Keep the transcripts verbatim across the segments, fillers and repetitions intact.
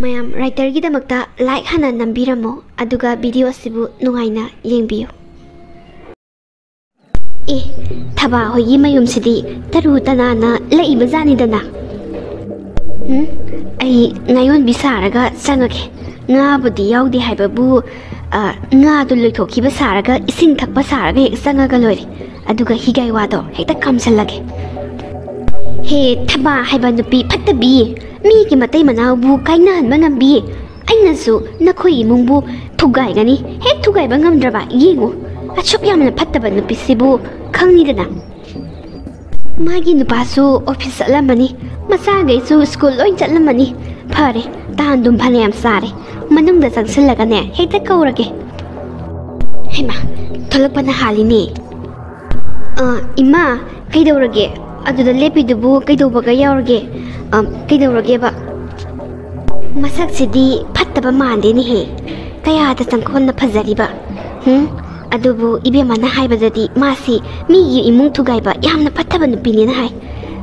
ꯃꯌꯥꯝ writerꯒꯤꯗꯃꯛꯇ like ꯍꯥꯟꯅ ꯅꯝꯕꯤꯔꯝꯃꯣ, ꯑꯗꯨꯒ video ꯑꯁꯤꯕꯨ ꯅꯨꯡꯉꯥꯏꯅ ꯌꯦꯡꯕꯤꯌꯨ꯫ ꯑꯦ, ꯊꯕꯥ ꯍꯣꯏꯒꯤ ꯃꯌꯨꯝꯁꯤꯗꯤ ꯇꯔꯨ ꯇꯅꯥꯟꯅ ꯂꯩꯕ ꯖꯥꯠꯅꯤꯗꯅ꯫ ꯎꯝ, ꯑꯩ ꯉꯥꯌꯣꯟꯕꯤ ꯁꯥꯔꯒ ꯆꯪꯉꯒꯦ꯫ ꯉꯥꯕꯨꯗꯤ ꯌꯥꯎꯗꯦ ꯍꯥꯏꯕꯕꯨ, ꯑ, ꯉꯥꯗꯨ ꯂꯣꯏꯊꯣꯛꯈꯤꯕ ꯁꯥꯔꯒ, ꯏꯁꯤꯡ ꯊꯛꯄ ꯁꯥꯔꯒ ꯍꯦꯛ ꯆꯪꯉꯒ ꯂꯣꯏꯔꯦ꯫ ꯑꯗꯨꯒ ꯍꯤꯒꯥꯏ ꯋꯥꯗꯣ ꯍꯦꯛꯇ ꯀꯥꯝꯁꯜꯂꯒꯦ꯫ ꯍꯦ, ꯊꯕꯥ ꯍꯥꯏꯕ ꯅꯨꯄꯤ ꯐꯠꯇꯕꯤ, ꯃꯤꯒꯤ ꯃꯇꯩ ꯃꯅꯥꯎꯕꯨ ꯀꯥꯏꯅꯍꯟꯕ ꯉꯝꯕꯤ꯫ ꯑꯩꯅꯁꯨ ꯅꯈꯣꯏ ꯏꯃꯨꯡꯕꯨ ꯊꯨꯒꯥꯏꯒꯅꯤ꯫ ꯍꯦꯛ ꯊꯨꯒꯥꯏꯕ ꯉꯝꯗ꯭ꯔꯕ ꯌꯦꯡꯉꯨ꯫ ꯑꯁꯨꯛ ꯌꯥꯝꯅ ꯐꯠꯇꯕ ꯅꯨꯄꯤꯁꯤꯕꯨ ꯈꯪꯉꯤꯗꯅ꯫ ꯃꯥꯒꯤ ꯅꯨꯄꯥꯁꯨ office ꯆꯠꯂꯝꯃꯅꯤ, ꯃꯆꯥꯈꯩꯁꯨ school ꯂꯣꯏ ꯆꯠꯂꯝꯃꯅꯤ꯫ ꯐꯔꯦ, ꯇꯥꯟꯗꯨꯝ ꯐꯅꯌꯥꯝ ꯆꯥꯔꯦ꯫ ꯃꯅꯨꯡꯗ ꯆꯪꯁꯤꯜꯂꯒꯅꯦ ꯍꯦꯛꯇ ꯀꯧꯔꯒꯦ꯫ ꯍꯩꯃꯥ, ꯊꯣꯛꯂꯛꯄꯅ ꯍꯥꯜꯂꯤꯅꯦ꯫ ꯑ, ꯏꯃꯥ, ꯀꯩꯗꯧꯔꯒꯦ? ꯑꯗꯨꯗ ꯂꯦꯞꯄꯤꯗꯨꯕꯨ ꯀꯩꯗꯧꯕꯒ ꯌꯥꯎꯔꯒꯦ? ꯑ, ꯀꯩꯗꯧꯔꯒꯦꯕ? ꯃꯁꯛꯁꯤꯗꯤ ꯐꯠꯇꯕ ꯃꯥꯟꯗꯦꯅꯦꯍꯦ꯫ ꯀꯌꯥꯗ ꯆꯪꯈꯣꯟꯅ ꯐꯖꯔꯤꯕ꯫ ꯍꯨꯝ? ꯑꯗꯨꯕꯨ ꯏꯕꯦꯝꯃꯅ ꯍꯥꯏꯕꯗꯗꯤ ꯃꯥꯁꯤ ꯃꯤꯒꯤ ꯏꯃꯨꯡ ꯊꯨꯒꯥꯏꯕ ꯌꯥꯝꯅ ꯐꯠꯇꯕ ꯅꯨꯄꯤꯅꯦꯅ ꯍꯥꯏ꯫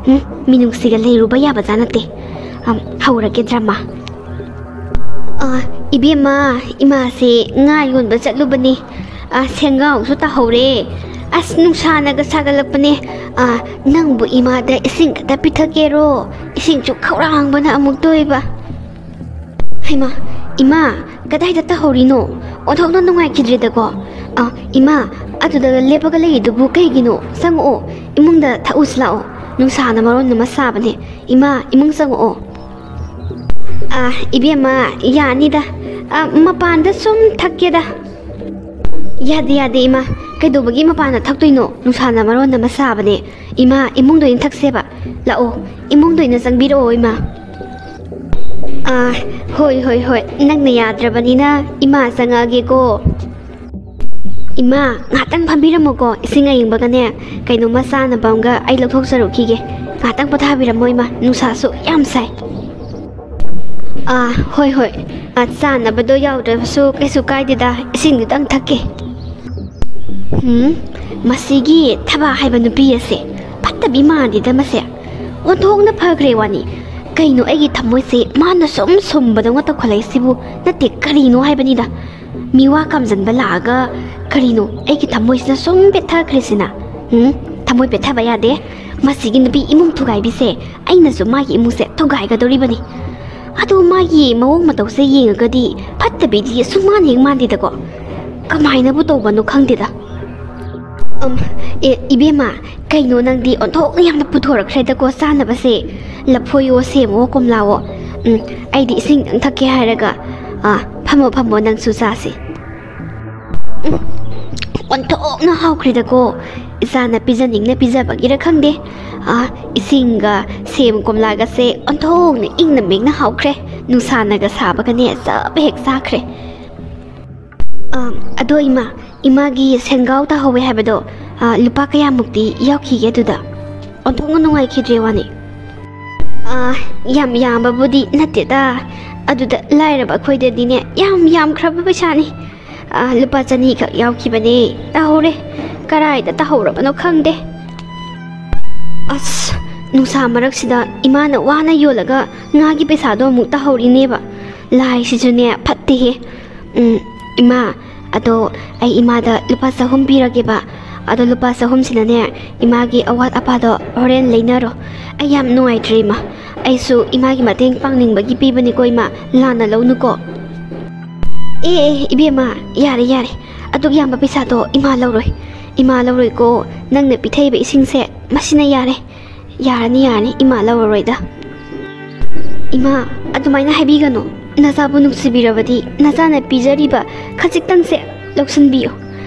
ꯍꯨꯝ? ꯃꯤꯅꯨꯡꯁꯤꯒ ꯂꯩꯔꯨꯕ ꯌꯥꯕꯖꯥꯠ ꯅꯠꯇꯦ꯫ ꯑꯝ, ꯍꯧꯔꯒꯦ drama꯫ ꯑ, ꯏꯕꯦꯝꯃ, ꯏꯃꯥꯁꯦ ꯉꯥ ꯌꯣꯟꯕ ꯆꯠꯂꯨꯕꯅꯤ꯫ ꯑ, ꯁꯦꯡꯒꯥꯎꯁꯨ ꯇꯥꯍꯧꯔꯦ꯫ ꯑꯁ, ꯅꯨꯡꯁꯥꯅꯒ ꯁꯥꯒꯠꯂꯛꯄꯅꯦ꯫ ꯑ, ꯅꯪꯕꯨ ꯏꯃꯥꯗ ꯏꯁꯤꯡ ꯈꯛꯇ ꯄꯤꯊꯛꯀꯦꯔꯣ? ꯏꯁꯤꯡꯁꯨ ꯈꯧꯔꯥꯡꯕꯅ ꯑꯃꯨꯛ ꯇꯣꯏꯕ꯫ ꯍꯩꯃꯥ, ꯏꯃꯥ, ꯀꯗꯥꯏꯗ ꯇꯥꯍꯧꯔꯤꯅꯣ? ꯑꯣꯟꯊꯣꯛꯅ ꯅꯨꯡꯉꯥꯏꯈꯤꯗ꯭ꯔꯦꯗꯀꯣ꯫ ꯑ, ꯏꯃꯥ, ꯑꯗꯨꯗ ꯂꯦꯞꯄꯒ ꯂꯩꯔꯤꯗꯨꯕꯨ ꯀꯩꯒꯤꯅꯣ? ꯆꯪꯉꯛꯑꯣ, ꯏꯃꯨꯡꯗ ꯊꯛꯎꯁꯤ ꯂꯥꯛꯑꯣ꯫ ꯅꯨꯡꯁꯥꯅ ꯃꯔꯣꯟ ꯑꯃ ꯁꯥꯕꯅꯦ꯫ ꯏꯃꯥ, ꯏꯃꯨꯡ ꯆꯪꯉꯛꯑꯣ꯫ ꯑ, ꯏꯕꯦꯝꯃ, ꯌꯥꯅꯤꯗ꯫ ꯑ, ꯃꯄꯥꯟꯗ ꯁꯨꯝ ꯊꯛꯀꯦꯗ꯫ ꯌꯥꯗꯦ, ꯌꯥꯗꯦ, ꯏꯃꯥ꯫ ꯀꯩꯗꯧꯕꯒꯤ ꯃꯄꯥꯟꯗ ꯊꯛꯇꯣꯏꯅꯣ? ꯅꯨꯡꯁꯥꯅ ꯃꯔꯣꯟ ꯑꯃ ꯁꯥꯕꯅꯦ꯫ ꯏꯃꯥ, ꯏꯃꯨꯡꯗ ꯑꯣꯏꯅ ꯊꯛꯁꯦꯕ꯫ ꯂꯥꯛꯑꯣ, ꯏꯃꯨꯡꯗ ꯑꯣꯏꯅ ꯆꯪꯕꯤꯔꯛꯑꯣ, ꯏꯃꯥ꯫ ꯑꯥ, ꯍꯣꯏ, ꯍꯣꯏ, ꯍꯣꯏ꯫ ꯅꯪꯅ ꯌꯥꯗ꯭ꯔꯕꯅꯤꯅ ꯏꯃꯥ ꯆꯪꯉꯛꯑꯒꯦꯀꯣ꯫ ꯏꯃꯥ, ꯉꯥꯛꯇꯪ ꯐꯝꯕꯤꯔꯝꯃꯣꯀꯣ꯫ ꯏꯁꯤꯡ ꯑꯌꯤꯡꯕꯒꯅꯦ, ꯀꯩꯅꯣꯝꯃ ꯆꯥꯅꯕ ꯑꯃꯒ ꯑꯩ ꯂꯧꯊꯣꯛꯆꯔꯨꯈꯤꯒꯦ꯫ ꯉꯥꯛꯇꯪ ꯄꯣꯊꯥꯕꯤꯔꯝꯃꯣ, ꯏꯃꯥ꯫ ꯅꯨꯡꯁꯥꯁꯨ ꯌꯥꯝ ꯁꯥꯏ꯫ ꯑꯥ, ꯍꯣꯏ, ꯍꯣꯏ꯫ ꯑꯥ, ꯆꯥꯅꯕꯗꯣ ꯌꯥꯎꯗ꯭ꯔꯕꯁꯨ ꯀꯩꯁꯨ ꯀꯥꯏꯗꯦꯗ꯫ ꯏꯁꯤꯡꯗꯨꯗꯪ ꯊꯛꯀꯦ꯫ ꯎꯝ, ꯃꯁꯤꯒꯤ ꯊꯕꯥ ꯍꯥꯏꯕ ꯅꯨꯄꯤ ꯑꯁꯦ ꯐꯠꯇꯕꯤ ꯃꯥꯟꯗꯦꯗ ꯃꯁꯦ꯫ ꯑꯣꯟꯊꯣꯛꯅ ꯐꯈ꯭ꯔꯦ ꯋꯥꯅꯤ꯫ ꯀꯩꯅꯣ ꯑꯩꯒꯤ ꯊꯃꯣꯏꯁꯦ ꯃꯥꯅ ꯁꯨꯝ ꯁꯨꯝꯕꯗꯧꯅ ꯇꯧꯈꯠꯂꯛꯏꯁꯤꯕꯨ? ꯅꯠꯇꯦ, ꯀꯔꯤꯅꯣ ꯍꯥꯏꯕꯅꯤꯗ꯫ ꯃꯤꯋꯥ ꯀꯥꯝꯖꯟꯕ ꯂꯥꯛꯑꯒ ꯀꯔꯤꯅꯣ ꯑꯩꯒꯤ ꯊꯃꯣꯏꯁꯤꯅ ꯁꯨꯝ ꯄꯦꯠꯊꯈ꯭ꯔꯤꯁꯤꯅ? ꯎꯝ, ꯊꯃꯣꯏ ꯄꯦꯠꯊꯕ ꯌꯥꯗꯦ꯫ ꯃꯁꯤꯒꯤ ꯅꯨꯄꯤ ꯏꯃꯨꯡ ꯊꯨꯒꯥꯏꯕꯤꯁꯦ ꯑꯩꯅꯁꯨ ꯃꯥꯒꯤ ꯏꯃꯨꯡꯁꯦ ꯊꯨꯒꯥꯏꯒꯗꯧꯔꯤꯕꯅꯤ꯫ ꯑꯗꯣ ꯃꯥꯒꯤ ꯃꯑꯣꯡ ꯃꯇꯧꯁꯦ ꯌꯦꯡꯉꯒꯗꯤ ꯐꯠꯇꯕꯤꯗꯤ ꯁꯨꯡꯃꯥꯟ ꯍꯦꯛ ꯃꯥꯟꯗꯦꯗꯀꯣ꯫ ꯀꯃꯥꯏꯅꯕꯨ ꯇꯧꯕꯅꯣ ꯈꯪꯗꯦꯗ꯫ ꯑꯝ, ꯑꯦ, ꯏꯕꯦꯝꯃ, ꯀꯩꯅꯣ ꯅꯪꯗꯤ ꯑꯣꯟꯊꯣꯛꯅ ꯌꯥꯝꯅ ꯄꯨꯊꯣꯔꯛꯈ꯭ꯔꯦꯗꯀꯣ ꯆꯥꯅꯕꯁꯦ꯫ ꯂꯐꯣꯏꯋꯣ, ꯁꯦꯝꯋꯣ, ꯀꯣꯝꯂꯥꯋꯣ꯫ ꯎꯝ, ꯑꯩꯗꯤ ꯏꯁꯤꯡꯗꯪ ꯊꯛꯀꯦ ꯍꯥꯏꯔꯒ꯫ ꯑꯥ, ꯐꯝꯃꯣ, ꯐꯝꯃꯣ, ꯅꯪꯁꯨ ꯆꯥꯁꯤ꯫ ꯎꯝ, ꯑꯣꯟꯊꯣꯛꯅ ꯍꯥꯎꯈ꯭ꯔꯦꯗꯀꯣ꯫ ꯏꯆꯥꯅ ꯄꯤꯖꯅꯤꯡꯅ ꯄꯤꯖꯕꯒꯤꯔ ꯈꯪꯗꯦ꯫ ꯑꯥ, ꯏꯁꯤꯡꯒ ꯁꯦꯝ ꯀꯣꯝꯂꯥꯒꯁꯦ ꯑꯣꯟꯊꯣꯛꯅ ꯏꯪꯅ ꯃꯦꯡꯅ ꯍꯥꯎꯈ꯭ꯔꯦ꯫ ꯅꯨꯡꯁꯥꯅꯒ ꯁꯥꯕꯒꯅꯦ ꯆꯞ ꯍꯦꯛ ꯆꯥꯈ꯭ꯔꯦ꯫ ꯑꯥ, ꯑꯗꯣ ꯏꯃꯥ, ꯏꯃꯥꯒꯤ ꯁꯦꯟꯒꯥꯎ ꯇꯥꯍꯧꯋꯦ ꯍꯥꯏꯕꯗꯣ, ꯑꯥ, ꯂꯨꯄꯥ ꯀꯌꯥꯃꯨꯛꯇꯤ ꯌꯥꯎꯈꯤꯒꯦ ꯑꯗꯨꯗ? ꯑꯣꯟꯊꯣꯛꯅ ꯅꯨꯡꯉꯥꯏꯈꯤꯗ꯭ꯔꯦ ꯋꯥꯅꯤ꯫ ꯑꯥ, ꯌꯥꯝ ꯌꯥꯝꯕꯕꯨꯗꯤ ꯅꯠꯇꯦꯗ꯫ ꯑꯗꯨꯗ ꯂꯥꯏꯔꯕ ꯑꯩꯈꯣꯏꯗꯗꯤꯅꯦ ꯌꯥꯝ ꯌꯥꯝꯈ꯭ꯔꯕ ꯄꯩꯁꯥꯅꯤ꯫ ꯑꯥ, ꯂꯨꯄꯥ ꯆꯅꯤꯈꯛ ꯌꯥꯎꯈꯤꯕꯅꯦ꯫ ꯇꯥꯍꯧꯔꯦ꯫ ꯀꯔꯥꯏꯗ ꯇꯥꯍꯧꯔꯕꯅꯣ ꯈꯪꯗꯦ꯫ ꯑꯁ, ꯅꯨꯡꯁꯥ ꯃꯔꯛꯁꯤꯗ ꯏꯃꯥꯅ ꯋꯥꯅ ꯌꯣꯜꯂꯒ ꯉꯥꯒꯤ ꯄꯩꯁꯥꯗꯣ ꯑꯃꯨꯛ ꯇꯥꯍꯧꯔꯤꯅꯦꯕ꯫ ꯂꯥꯏꯁꯤꯁꯨꯅꯦ ꯐꯠꯇꯦꯍꯦ꯫ ꯎꯝ, ꯏꯃꯥ, ꯑꯗꯣ ꯑꯩ ꯏꯃꯥꯗ ꯂꯨꯄꯥ ꯆꯍꯨꯝ ꯄꯤꯔꯒꯦꯕ꯫ ꯑꯗꯣ ꯂꯨꯄꯥ ꯆꯍꯨꯝꯁꯤꯅꯅꯦ ꯏꯃꯥꯒꯤ ꯑꯋꯥꯠ ꯑꯄꯥꯗꯣ ꯍꯣꯔꯦꯟ ꯂꯩꯅꯔꯣ꯫ ꯑꯩ ꯌꯥꯝ ꯅꯨꯡꯉꯥꯏꯇ꯭ꯔꯦ ꯏꯃꯥ꯫ ꯑꯩꯁꯨ ꯏꯃꯥꯒꯤ ꯃꯇꯦꯡ ꯄꯥꯡꯅꯤꯡꯕꯒꯤ ꯄꯤꯕꯅꯤꯀꯣ ꯏꯃꯥ, ꯂꯥꯟꯅ ꯂꯧꯅꯨꯀꯣ꯫ ꯑꯦ, ꯑꯦ, ꯏꯕꯦꯝꯃ, ꯌꯥꯔꯦ, ꯌꯥꯔꯦ꯫ ꯑꯗꯨꯛ ꯌꯥꯝꯕ ꯄꯩꯁꯥꯗꯣ ꯏꯃꯥ ꯂꯧꯔꯣꯏ꯫ ꯏꯃꯥ ꯂꯧꯔꯣꯏꯀꯣ꯫ ꯅꯪꯅ ꯄꯤꯊꯛꯏꯕ ꯏꯁꯤꯡꯁꯦ ꯃꯁꯤꯅ ꯌꯥꯔꯦ꯫ ꯌꯥꯔꯅꯤ, ꯌꯥꯔꯅꯤ, ꯏꯃꯥ ꯂꯧꯔꯔꯣꯏꯗ꯫ ꯏꯃꯥ, ꯑꯗꯨꯃꯥꯏꯅ ꯍꯥꯏꯕꯤꯒꯅꯨ꯫ ꯅꯆꯥꯕꯨ ꯅꯨꯡꯁꯤꯕꯤꯔꯕꯗꯤ ꯅꯆꯥꯅ ꯄꯤꯖꯔꯤꯕ ꯈꯖꯤꯛꯇꯪꯁꯦ ꯂꯧꯁꯤꯟꯕꯤꯌꯨ꯫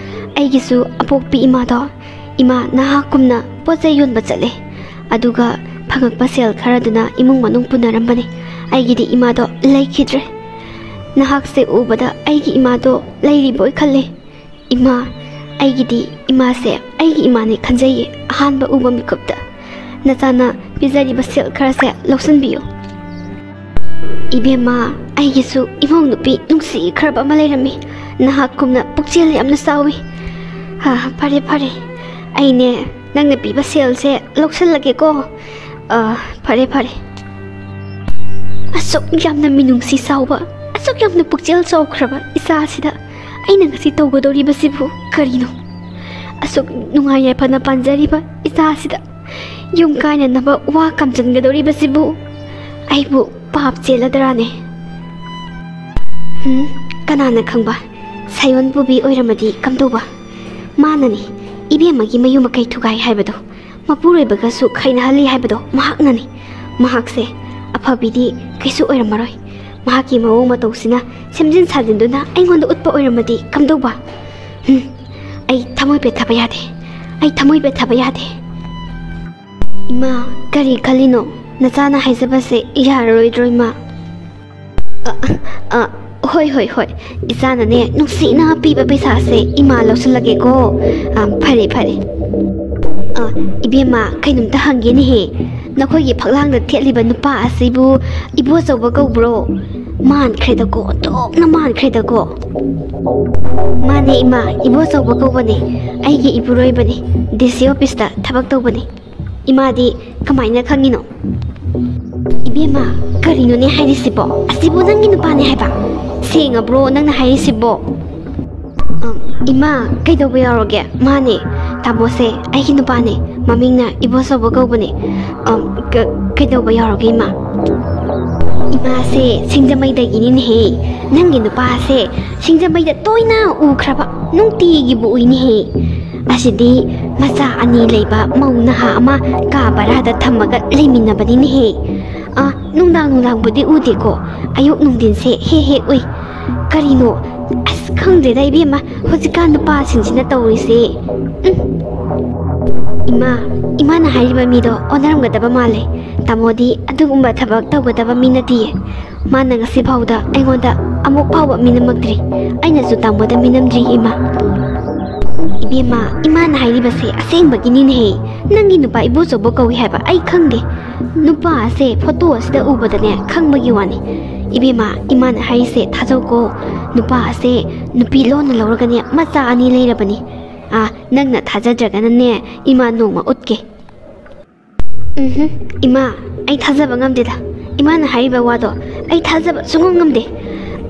ꯑꯩꯒꯤꯁꯨ ꯑꯄꯣꯛꯄꯤ ꯏꯃꯥꯗꯣ, ꯏꯃꯥ ꯅꯍꯥꯛꯀꯨꯝꯅ ꯄꯣꯠ ꯆꯩ ꯌꯣꯟꯕ ꯆꯠꯂꯦ꯫ ꯑꯗꯨꯒ ꯐꯪꯉꯛꯄ ꯁꯦꯜ ꯈꯔꯗꯨꯅ ꯏꯃꯨꯡ ꯃꯅꯨꯡ ꯄꯨꯅꯔꯝꯕꯅꯤ꯫ ꯑꯩꯒꯤꯗꯤ ꯏꯃꯥꯗꯣ ꯂꯩꯈꯤꯗ꯭ꯔꯦ꯫ ꯅꯍꯥꯛꯁꯦ ꯎꯕꯗ ꯑꯩꯒꯤ ꯏꯃꯥꯗꯣ ꯂꯩꯔꯤꯕꯣꯏ ꯈꯜꯂꯦ꯫ ꯏꯃꯥ, ꯑꯩꯒꯤꯗꯤ ꯏꯃꯥꯁꯦ ꯑꯩꯒꯤ ꯏꯃꯥꯅꯦ ꯈꯟꯖꯩꯌꯦ ꯑꯍꯥꯟꯕ ꯎꯕ ꯃꯤꯀꯨꯞꯇ꯫ ꯅꯆꯥꯅ ꯄꯤꯖꯔꯤꯕ ꯁꯦꯜ ꯈꯔꯁꯦ ꯂꯧꯁꯤꯟꯕꯤꯌꯨ꯫ ꯏꯕꯦꯝꯃ, ꯑꯩꯒꯤꯁꯨ ꯏꯃꯧ ꯅꯨꯄꯤ ꯅꯨꯡꯁꯤꯈ꯭ꯔꯕ ꯑꯃ ꯂꯩꯔꯝꯃꯤ꯫ ꯅꯍꯥꯛꯀꯨꯝꯅ ꯄꯨꯛꯆꯦꯜ ꯌꯥꯝꯅ ꯆꯥꯎꯏ꯫ ꯍꯥ, ꯐꯔꯦ, ꯐꯔꯦ꯫ ꯑꯩꯅꯦ, ꯅꯪꯅ ꯄꯤꯕ ꯁꯦꯜꯁꯦ ꯂꯧꯁꯤꯜꯂꯒꯦꯀꯣ꯫ ꯑ, ꯐꯔꯦ, ꯐꯔꯦ꯫ ꯑꯁꯨꯛ ꯌꯥꯝꯅ ꯃꯤꯅꯨꯡꯁꯤ ꯆꯥꯎꯕ, ꯑꯁꯨꯛ ꯌꯥꯝꯅ ꯄꯨꯛꯆꯦꯜ ꯆꯥꯎꯈ꯭ꯔꯕ ꯏꯆꯥꯁꯤꯗ ꯑꯩꯅ ꯉꯁꯤ ꯇꯧꯒꯗꯧꯔꯤꯕꯁꯤꯕꯨ ꯀꯔꯤꯅꯣ? ꯑꯁꯨꯛ ꯅꯨꯡꯉꯥꯏ ꯌꯥꯏꯐꯅ ꯄꯥꯟꯖꯔꯤꯕ ꯏꯆꯥꯁꯤꯗ ꯌꯨꯝ ꯀꯥꯏꯅꯅꯕ ꯋꯥ ꯀꯝꯖꯟꯒꯗꯧꯔꯤꯕꯁꯤꯕꯨ ꯑꯩꯕꯨ ꯄꯥꯞ ꯆꯦꯜꯂꯗ꯭ꯔꯥꯅꯦ? ꯍꯨꯝ, ꯀꯅꯥꯅ ꯈꯪꯕ, ꯁꯥꯌꯣꯟ ꯄꯨꯕꯤ ꯑꯣꯏꯔꯝꯃꯗꯤ ꯀꯝꯗꯧꯕ? ꯃꯥꯅꯅꯤ ꯏꯕꯦꯝꯃꯒꯤ ꯃꯌꯨꯝ ꯃꯀꯩ ꯊꯨꯒꯥꯏ ꯍꯥꯏꯕꯗꯣ, ꯃꯄꯨꯔꯣꯏꯕꯒꯁꯨ ꯈꯥꯏꯅꯍꯜꯂꯤ ꯍꯥꯏꯕꯗꯣ ꯃꯍꯥꯛꯅꯅꯤ꯫ ꯃꯍꯥꯛꯁꯦ ꯑꯐꯕꯤꯗꯤ ꯀꯩꯁꯨ ꯑꯣꯏꯔꯝꯃꯔꯣꯏ꯫ ꯃꯍꯥꯛꯀꯤ ꯃꯑꯣꯡ ꯃꯇꯧꯁꯤꯅ ꯁꯦꯝꯖꯤꯟ ꯁꯥꯖꯤꯟꯗꯨꯅ ꯑꯩꯉꯣꯟꯗ ꯎꯠꯄ ꯑꯣꯏꯔꯝꯃꯗꯤ ꯀꯝꯗꯧꯕ? ꯍꯨꯝ, ꯑꯩ ꯊꯃꯣꯏ ꯄꯦꯠꯊꯕ ꯌꯥꯗꯦ꯫ ꯑꯩ ꯊꯃꯣꯏ ꯄꯦꯠꯊꯕ ꯌꯥꯗꯦ꯫ ꯏꯃꯥ, ꯀꯔꯤ ꯈꯜꯂꯤꯅꯣ? ꯅꯆꯥꯅ ꯍꯥꯏꯖꯕꯁꯦ ꯌꯥꯔꯔꯣꯏꯗ꯭ꯔꯣ, ꯏꯃꯥ? ꯑ, ꯑ, ꯍꯣꯏ, ꯍꯣꯏ, ꯍꯣꯏ꯫ ꯏꯆꯥꯅꯅꯦ ꯅꯨꯡꯁꯤꯅ ꯄꯤꯕ ꯄꯩꯁꯥꯁꯦ ꯏꯃꯥ ꯂꯧꯁꯤꯜꯂꯒꯦꯀꯣ꯫ ꯑ, ꯐꯔꯦ, ꯐꯔꯦ꯫ ꯑ, ꯏꯕꯦꯝꯃ, ꯀꯩꯅꯣꯝꯇ ꯍꯪꯒꯦꯅꯦꯍꯦ꯫ ꯅꯈꯣꯏꯒꯤ ꯐꯛꯂꯥꯡꯗ ꯊꯦꯠꯂꯤꯕ ꯅꯨꯄꯥ ꯑꯁꯤꯕꯨ ꯏꯕꯣꯆꯧꯕ ꯀꯧꯕ꯭ꯔꯣ? ꯃꯥꯟꯈ꯭ꯔꯦꯗꯀꯣ, ꯑꯣꯟꯊꯣꯛꯅ ꯃꯥꯟꯈ꯭ꯔꯦꯗꯀꯣ꯫ ꯃꯥꯅꯦ ꯏꯃꯥ, ꯏꯕꯣꯆꯧꯕ ꯀꯧꯕꯅꯦ꯫ ꯑꯩꯒꯤ ꯏꯄꯨꯔꯣꯏꯕꯅꯦ, ꯗꯤ ꯁꯤ ꯑꯣꯐꯤꯁꯇ ꯊꯕꯛ ꯇꯧꯕꯅꯦ꯫ ꯏꯃꯥꯗꯤ ꯀꯃꯥꯏꯅ ꯈꯪꯉꯤꯅꯣ? ꯏꯕꯦꯝꯃ, ꯀꯔꯤꯅꯣꯅꯦ ꯍꯥꯏꯔꯤꯁꯤꯕꯣ? ꯑꯁꯤꯕꯨ ꯅꯪꯒꯤ ꯅꯨꯄꯥꯅꯦ ꯍꯥꯏꯕ? ꯁꯦꯡꯉꯕ꯭ꯔꯣ ꯅꯪꯅ ꯍꯥꯏꯔꯤꯁꯤꯕꯣ? ꯑꯝ, ꯏꯃꯥ, ꯀꯩꯗꯧꯕ ꯌꯥꯎꯔꯒꯦ? ꯃꯥꯅꯦ, ꯇꯥꯃꯣꯁꯦ ꯑꯩꯒꯤ ꯅꯨꯄꯥꯅꯦ, ꯃꯃꯤꯡꯅ ꯏꯕꯣꯆꯧꯕ ꯀꯧꯕꯅꯦ꯫ ꯑꯝ, ꯀ-, ꯀꯩꯗꯧꯕ ꯌꯥꯎꯔꯒꯦ, ꯏꯃꯥ? ꯏꯃꯥꯁꯦ ꯁꯤꯡꯖꯃꯩꯗꯒꯤꯅꯤꯅꯦꯍꯦ꯫ ꯅꯪꯒꯤ ꯅꯨꯄꯥꯁꯦ ꯁꯤꯡꯖꯃꯩꯗ ꯇꯣꯏꯅ ꯎꯈ꯭ꯔꯕ, ꯅꯨꯡꯇꯤꯒꯤꯕꯨ ꯎꯏꯅꯦꯍꯦ꯫ ꯑꯁꯤꯗꯤ ꯃꯆꯥ ꯑꯅꯤ ꯂꯩꯕ ꯃꯧ ꯅꯍꯥ ꯑꯃ ꯀꯥ ꯚꯔꯥꯗ ꯊꯝꯃꯒ ꯂꯩꯃꯤꯟꯅꯕꯅꯤꯅꯦꯍꯦ꯫ ꯑ, ꯅꯨꯡꯗꯥꯡ ꯅꯨꯡꯗꯥꯡꯕꯨꯗꯤ ꯎꯗꯦꯀꯣ, ꯑꯌꯨꯛ ꯅꯨꯡꯊꯤꯟꯁꯦ ꯍꯦꯛ ꯍꯦꯛ ꯎꯏ꯫ ꯀꯔꯤꯅꯣ? ꯑꯁ, ꯈꯪꯗꯦꯗ ꯏꯕꯦꯝꯃ, ꯍꯧꯖꯤꯛꯀꯥꯟ ꯅꯨꯄꯥꯁꯤꯡꯁꯤꯅ ꯇꯧꯔꯤꯁꯦ꯫ ꯎꯝ꯫ ꯏꯃꯥ, ꯏꯃꯥꯅ ꯍꯥꯏꯔꯤꯕ ꯃꯤꯗꯣ ꯑꯣꯟꯅꯔꯝꯒꯗꯕ ꯃꯥꯜꯂꯦ꯫ ꯇꯥꯃꯣꯗꯤ ꯑꯗꯨꯒꯨꯝꯕ ꯊꯕꯛ ꯇꯧꯒꯗꯕ ꯃꯤ ꯅꯠꯇꯤꯌꯦ꯫ ꯃꯥꯅ ꯉꯁꯤ ꯐꯥꯎꯗ ꯑꯩꯉꯣꯟꯗ ꯑꯃꯨꯛ ꯐꯥꯎꯕ ꯃꯤꯅꯝꯃꯛꯇ꯭ꯔꯤ꯫ ꯑꯩꯅꯁꯨ ꯇꯥꯃꯣꯗ ꯃꯤꯅꯝꯗ꯭ꯔꯤ, ꯏꯃꯥ꯫ ꯏꯕꯦꯝꯃ, ꯏꯃꯥꯅ ꯍꯥꯏꯔꯤꯕꯁꯦ ꯑꯁꯦꯡꯕꯒꯤꯅꯤꯅꯦꯍꯦ꯫ ꯅꯪꯒꯤ ꯅꯨꯄꯥ ꯏꯕꯣꯆꯧꯕ ꯀꯧꯏ ꯍꯥꯏꯕ ꯑꯩ ꯈꯪꯗꯦ꯫ ꯅꯨꯄꯥ ꯑꯁꯦ ꯐꯣꯇꯣ ꯑꯁꯤꯗ ꯎꯕꯗꯅꯦ ꯈꯪꯕꯒꯤ ꯋꯥꯅꯤ꯫ ꯏꯕꯦꯝꯃ, ꯏꯃꯥꯅ ꯍꯥꯏꯔꯤꯁꯦ ꯊꯥꯖꯧꯀꯣ꯫ ꯅꯨꯄꯥ ꯑꯁꯦ ꯅꯨꯄꯤ ꯂꯣꯟꯅ ꯂꯧꯔꯒꯅꯦ ꯃꯆꯥ ꯑꯅꯤ ꯂꯩꯔꯕꯅꯤ꯫ ꯑꯥ, ꯅꯪꯅ ꯊꯥꯖꯗ꯭ꯔꯒꯅꯅꯦ ꯏꯃꯥ ꯅꯣꯡꯃ ꯎꯠꯀꯦ꯫ ꯎꯝꯍꯨꯝ, ꯏꯃꯥ, ꯑꯩ ꯊꯥꯖꯕ ꯉꯝꯗꯦꯗ꯫ ꯏꯃꯥꯅ ꯍꯥꯏꯔꯤꯕ ꯋꯥꯗꯣ ꯑꯩ ꯊꯥꯖꯕ ꯁꯨꯡꯉꯝ ꯉꯝꯗꯦ꯫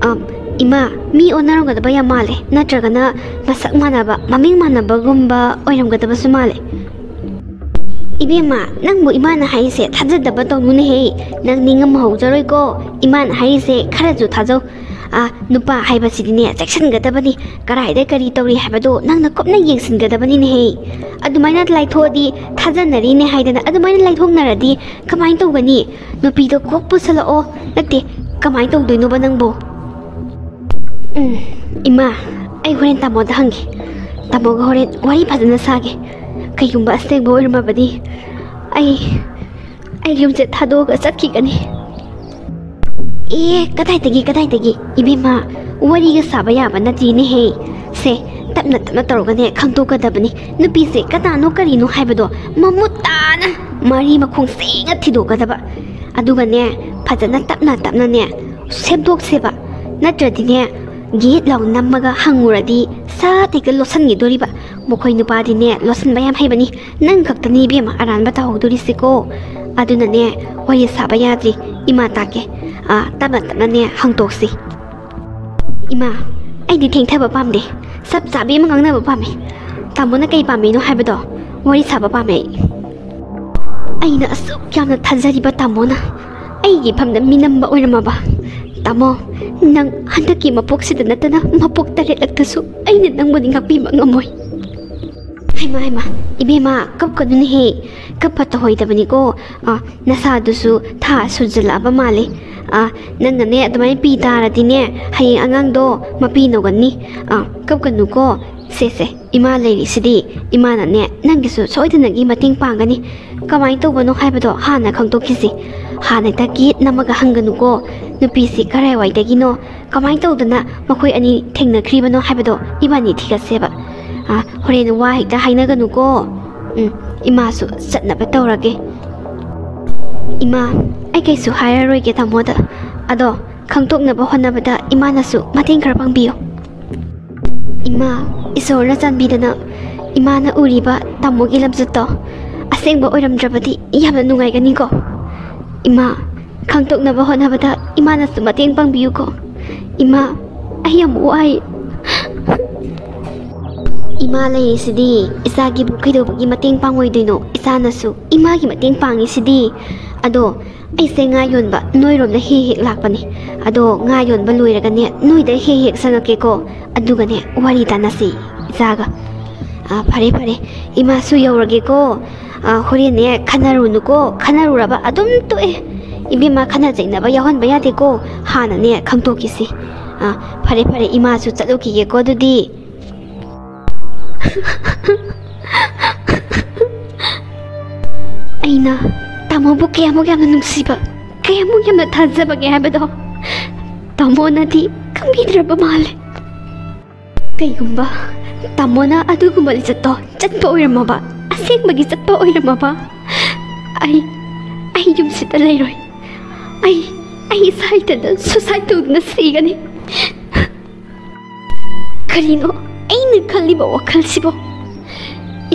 ꯑ, ꯏꯃꯥ, ꯃꯤ ꯑꯣꯟꯅꯔꯝꯒꯗꯕ ꯌꯥꯝ ꯃꯥꯜꯂꯦ, ꯅꯠꯇ꯭ꯔꯒꯅ ꯃꯁꯛ ꯃꯥꯟꯅꯕ, ꯃꯃꯤꯡ ꯃꯥꯟꯅꯕꯒꯨꯝꯕ ꯑꯣꯏꯔꯝꯒꯗꯕꯁꯨ ꯃꯥꯜꯂꯦ꯫ ꯏꯕꯦꯝꯃ, ꯅꯪꯕꯨ ꯏꯃꯥꯅ ꯍꯥꯏꯔꯤꯁꯦ ꯊꯥꯖꯗꯕ ꯇꯧꯅꯨꯅꯦꯍꯦ꯫ ꯅꯪ ꯅꯤꯡꯉꯝꯍꯧꯖꯔꯣꯏꯀꯣ꯫ ꯏꯃꯥꯅ ꯍꯥꯏꯔꯤꯁꯦ ꯈꯔꯁꯨ ꯊꯥꯖꯧ꯫ ꯑ, ꯅꯨꯄꯥ ꯍꯥꯏꯕꯁꯤꯗꯤꯅꯦ ꯆꯦꯛꯁꯤꯟꯒꯗꯕꯅꯤ꯫ ꯀꯔꯥꯏꯗ ꯀꯔꯤ ꯇꯧꯔꯤ ꯍꯥꯏꯕꯗꯣ ꯅꯪꯅ ꯀꯨꯞꯅ ꯌꯦꯡꯁꯤꯟꯒꯗꯕꯅꯤꯅꯦꯍꯦ꯫ ꯑꯗꯨꯃꯥꯏꯅ ꯂꯥꯏꯊꯣꯛꯑꯗꯤ, ꯊꯥꯖꯅꯔꯤꯅꯦ ꯍꯥꯏꯗꯅ ꯑꯗꯨꯃꯥꯏꯅ ꯂꯥꯏꯊꯣꯛꯅꯔꯗꯤ ꯀꯃꯥꯏꯅ ꯇꯧꯒꯅꯤ? ꯅꯨꯄꯤꯗꯣ ꯀꯣꯛ ꯄꯨꯁꯜꯂꯛꯑꯣ꯫ ꯅꯠꯇꯦ, ꯀꯃꯥꯏꯅ ꯇꯧꯗꯣꯏꯅꯣꯕ ꯅꯪꯕꯣ? ꯎꯝ, ꯏꯃꯥ, ꯑꯩ ꯍꯣꯔꯦꯟ ꯇꯥꯃꯣꯗ ꯍꯪꯒꯦ꯫ ꯇꯥꯃꯣꯒ ꯍꯣꯔꯦꯟ ꯋꯥꯔꯤ ꯐꯖꯅ ꯁꯥꯒꯦ꯫ ꯀꯩꯒꯨꯝꯕ ꯑꯁꯦꯡꯕ ꯑꯣꯏꯔꯝꯃꯕꯗꯤ ꯑꯩ, ꯑꯩ ꯌꯨꯝꯁꯦ ꯊꯥꯗꯣꯛꯑꯒ ꯆꯠꯈꯤꯒꯅꯤ꯫ ꯑꯦ, ꯀꯗꯥꯏꯗꯒꯤ, ꯀꯗꯥꯏꯗꯒꯤ? ꯏꯕꯦꯝꯃ, ꯋꯥꯔꯤꯒ ꯁꯥꯕ ꯌꯥꯕ ꯅꯠꯇꯦꯅꯦꯍꯦ꯫ ꯁꯦ, ꯇꯞꯅ ꯇꯞꯅ ꯇꯧꯔꯒꯅꯦ ꯈꯪꯗꯣꯛꯀꯗꯕꯅꯤ꯫ ꯅꯨꯄꯤꯁꯦ ꯀꯅꯥꯅꯣ ꯀꯔꯤꯅꯣ ꯍꯥꯏꯕꯗꯣ ꯃꯃꯨꯠ ꯇꯥꯅ ꯃꯔꯤ ꯃꯈꯣꯡ ꯁꯦꯡꯅ ꯊꯤꯗꯣꯛꯀꯗꯕ꯫ ꯑꯗꯨꯒꯅꯦ, ꯐꯖꯅ ꯇꯞꯅ ꯇꯞꯅꯅꯦ ꯁꯦꯝꯗꯣꯛꯁꯦꯕ꯫ ꯅꯠꯇ꯭ꯔꯗꯤꯅꯦ, ꯒꯤꯠ ꯂꯥꯎ ꯅꯝꯃꯒ ꯍꯪꯉꯨꯔꯗꯤ ꯁꯠ ꯍꯦꯛꯇ ꯂꯣꯠꯁꯟꯈꯤꯗꯣꯔꯤꯕ꯫ ꯃꯈꯣꯏ ꯅꯨꯄꯥꯗꯤꯅꯦ ꯂꯣꯠꯁꯤꯟꯕ ꯌꯥꯝ ꯍꯩꯕꯅꯤ꯫ ꯅꯪ ꯈꯛꯇꯅꯤ ꯏꯕꯦꯝꯃ ꯑꯔꯥꯟꯕ ꯇꯧꯍꯧꯗꯣꯔꯤꯁꯤꯀꯣ꯫ ꯑꯗꯨꯅꯅꯦ, ꯋꯥꯔꯤ ꯁꯥꯕ ꯌꯥꯗ꯭ꯔꯤ꯫ ꯏꯃꯥ ꯇꯥꯛꯀꯦ꯫ ꯑꯥ, ꯇꯞꯅ ꯇꯞꯅꯅꯦ ꯍꯪꯗꯣꯛꯁꯤ꯫ ꯏꯃꯥ, ꯑꯩꯗꯤ ꯊꯦꯡꯊꯕ ꯄꯥꯝꯗꯦ꯫ ꯆꯞ ꯆꯥꯕꯤ ꯑꯃ ꯉꯥꯡꯅꯕ ꯄꯥꯝꯃꯦ꯫ ꯇꯥꯃꯣꯅ ꯀꯩ ꯄꯥꯝꯃꯤꯅꯣ ꯍꯥꯏꯕꯗꯣ ꯋꯥꯔꯤ ꯁꯥꯕ ꯄꯥꯝꯃꯦ ꯑꯩ꯫ ꯑꯩꯅ ꯑꯁꯨꯛ ꯌꯥꯝꯅ ꯊꯥꯖꯔꯤꯕ ꯇꯥꯃꯣꯅ ꯑꯩꯒꯤ ꯏꯐꯝꯗ ꯃꯤꯅꯝꯕ ꯑꯣꯏꯔꯝꯃꯕ? ꯇꯥꯃꯣ, ꯅꯪ ꯍꯟꯗꯛꯀꯤ ꯃꯄꯣꯛꯁꯤꯗ ꯅꯠꯇꯅ ꯃꯄꯣꯛ ꯇꯔꯦꯠꯂꯛꯇꯁꯨ ꯑꯩꯅ ꯅꯪꯕꯨꯗꯤ ꯉꯥꯛꯄꯤꯕ ꯉꯝꯃꯣꯏ꯫ ꯍꯩꯃꯥ, ꯍꯩꯃꯥ, ꯏꯕꯦꯝꯃ, ꯀꯞꯀꯅꯨꯅꯦꯍꯦ꯫ ꯀꯞꯄ ꯇꯧꯍꯩꯗꯕꯅꯤꯀꯣ꯫ ꯑ, ꯅꯁꯥꯗꯨꯁꯨ ꯊꯥ ꯁꯨꯖꯜꯂꯛꯑꯕ ꯃꯥꯜꯂꯦ꯫ ꯑ, ꯅꯪꯅꯅꯦ ꯑꯗꯨꯃꯥꯏꯅ ꯄꯤ ꯇꯥꯔꯗꯤꯅꯦ, ꯍꯌꯦꯡ ꯑꯉꯥꯡꯗꯣ ꯃꯄꯤ ꯅꯧꯒꯅꯤ꯫ ꯑ, ꯀꯞꯀꯅꯨꯀꯣ꯫ ꯁꯦ, ꯁꯦ, ꯏꯃꯥ ꯂꯩꯔꯤꯁꯤꯗꯤ꯫ ꯏꯃꯥꯅꯅꯦ ꯅꯪꯒꯤꯁꯨ ꯁꯣꯏꯗꯅꯒꯤ ꯃꯇꯦꯡ ꯄꯥꯡꯒꯅꯤ꯫ ꯀꯃꯥꯏꯅ ꯇꯧꯕꯅꯣ ꯍꯥꯏꯕꯗꯣ ꯍꯥꯟꯅ ꯈꯪꯗꯣꯛꯈꯤꯁꯤ꯫ ꯍꯥꯟꯅ ꯍꯦꯛꯇ ꯒꯤꯠ ꯅꯝꯃꯒ ꯍꯪꯒꯅꯨꯀꯣ꯫ ꯅꯨꯄꯤꯁꯤ ꯀꯔꯥꯏꯋꯥꯏꯗꯒꯤꯅꯣ, ꯀꯃꯥꯏꯅ ꯇꯧꯗꯅ ꯃꯈꯣꯏ ꯑꯅꯤ ꯊꯦꯡꯅꯈ꯭ꯔꯤꯕꯅꯣ ꯍꯥꯏꯕꯗꯣ ꯏꯕꯥꯅꯤ ꯊꯤꯒꯠꯁꯦꯕ꯫ ꯑ, ꯍꯣꯔꯦꯟ ꯋꯥ ꯍꯦꯛꯇ ꯍꯥꯏꯅꯒꯅꯨꯀꯣ꯫ ꯎꯝ, ꯏꯃꯥꯁꯨ ꯆꯠꯅꯕ ꯇꯧꯔꯒꯦ꯫ ꯏꯃꯥ, ꯑꯩ ꯀꯩꯁꯨ ꯍꯥꯏꯔꯔꯣꯏꯒꯦ ꯇꯥꯃꯣꯗ꯫ ꯑꯗꯣ ꯈꯪꯗꯣꯛꯅꯕ ꯍꯣꯠꯅꯕꯗ ꯏꯃꯥꯅꯁꯨ ꯃꯇꯦꯡ ꯈꯔ ꯄꯥꯡꯕꯤꯌꯨ꯫ ꯏꯃꯥ, ꯏꯁꯣꯔꯅ ꯆꯥꯟꯕꯤꯗꯅ ꯏꯃꯥꯅ ꯎꯔꯤꯕ ꯇꯥꯃꯣꯒꯤ ꯂꯝꯆꯠꯇꯣ ꯑꯁꯦꯡꯕ ꯑꯣꯏꯔꯝꯗ꯭ꯔꯕꯗꯤ ꯌꯥꯝꯅ ꯅꯨꯡꯉꯥꯏꯒꯅꯤꯀꯣ꯫ ꯏꯃꯥ, ꯈꯪꯗꯣꯛꯅꯕ ꯍꯣꯠꯅꯕꯗ ꯏꯃꯥꯅꯁꯨ ꯃꯇꯦꯡ ꯄꯥꯡꯕꯤꯌꯨꯀꯣ꯫ ꯏꯃꯥ, ꯑꯩ ꯌꯥꯝ ꯋꯥꯏ꯫ ꯏꯃꯥ ꯂꯩꯔꯤꯁꯤꯗꯤ ꯏꯆꯥꯒꯤꯕꯨ ꯀꯩꯗꯧꯕꯒꯤ ꯃꯇꯦꯡ ꯄꯥꯡꯉꯣꯏꯗꯣꯏꯅꯣ? ꯏꯆꯥꯅꯁꯨ ꯏꯃꯥꯒꯤ ꯃꯇꯦꯡ ꯄꯥꯡꯉꯤꯁꯤꯗꯤ꯫ ꯑꯗꯣ ꯑꯩꯁꯦ ꯉꯥ ꯌꯣꯟꯕ ꯅꯣꯏꯔꯣꯝꯗ ꯍꯦꯛ ꯍꯦꯛ ꯂꯥꯛꯄꯅꯦ꯫ ꯑꯗꯣ ꯉꯥ ꯌꯣꯟꯕ ꯂꯣꯏꯔꯒꯅꯦ, ꯅꯣꯏꯗ ꯍꯦꯛ ꯍꯦꯛ ꯆꯪꯉꯛꯀꯦꯀꯣ꯫ ꯑꯗꯨꯒꯅꯦ, ꯋꯥꯔꯤ ꯇꯥꯟꯅꯁꯤ ꯏꯆꯥꯒ꯫ ꯑꯥ, ꯐꯔꯦ, ꯐꯔꯦ꯫ ꯏꯃꯥꯁꯨ ꯌꯧꯔꯒꯦꯀꯣ꯫ ꯑꯥ, ꯍꯣꯔꯦꯟꯅꯦ, ꯈꯟꯅꯔꯨꯅꯨꯀꯣ꯫ ꯈꯟꯅꯔꯨꯔꯕ ꯑꯗꯨꯝ ꯇꯣꯛꯑꯦ꯫ ꯏꯕꯦꯝꯃ, ꯈꯟꯅ ꯆꯩꯅꯕ ꯌꯥꯎꯍꯟꯕ ꯌꯥꯗꯦꯀꯣ꯫ ꯍꯥꯟꯅꯅꯦ, ꯈꯪꯗꯣꯛꯈꯤꯁꯤ꯫ ꯑꯥ, ꯐꯔꯦ, ꯐꯔꯦ꯫ ꯏꯃꯥꯁꯨ ꯆꯠꯂꯨꯈꯤꯒꯦꯀꯣ ꯑꯗꯨꯗꯤ꯫ ꯑꯩꯅ ꯇꯥꯃꯣꯕꯨ ꯀꯌꯥꯃꯨꯛ ꯌꯥꯝꯅ ꯅꯨꯡꯁꯤꯕ, ꯀꯌꯥꯃꯨꯛ ꯌꯥꯝꯅ ꯊꯥꯖꯕꯒꯦ ꯍꯥꯏꯕꯗꯣ ꯇꯥꯃꯣꯅꯗꯤ ꯈꯪꯕꯤꯗ꯭ꯔꯕ ꯃꯥꯜꯂꯦ꯫ ꯀꯩꯒꯨꯝꯕ ꯇꯥꯃꯣꯅ ꯑꯗꯨꯒꯨꯝꯕ ꯂꯤꯆꯠꯇꯣ ꯆꯠꯄ ꯑꯣꯏꯔꯝꯃꯕ, ꯑꯁꯦꯡꯕꯒꯤ ꯆꯠꯄ ꯑꯣꯏꯔꯝꯃꯕ, ꯑꯩ, ꯑꯩ ꯌꯨꯝꯁꯤꯗ ꯂꯩꯔꯣꯏ꯫ ꯑꯩ, ꯑꯩ ꯏꯁꯥ ꯏꯊꯟꯇ suicide ꯇꯧꯗꯨꯅ ꯁꯤꯒꯅꯤ꯫ ꯀꯔꯤꯅꯣ ꯑꯩꯅ ꯈꯜꯂꯤꯕ ꯋꯥꯈꯜꯁꯤꯕꯣ?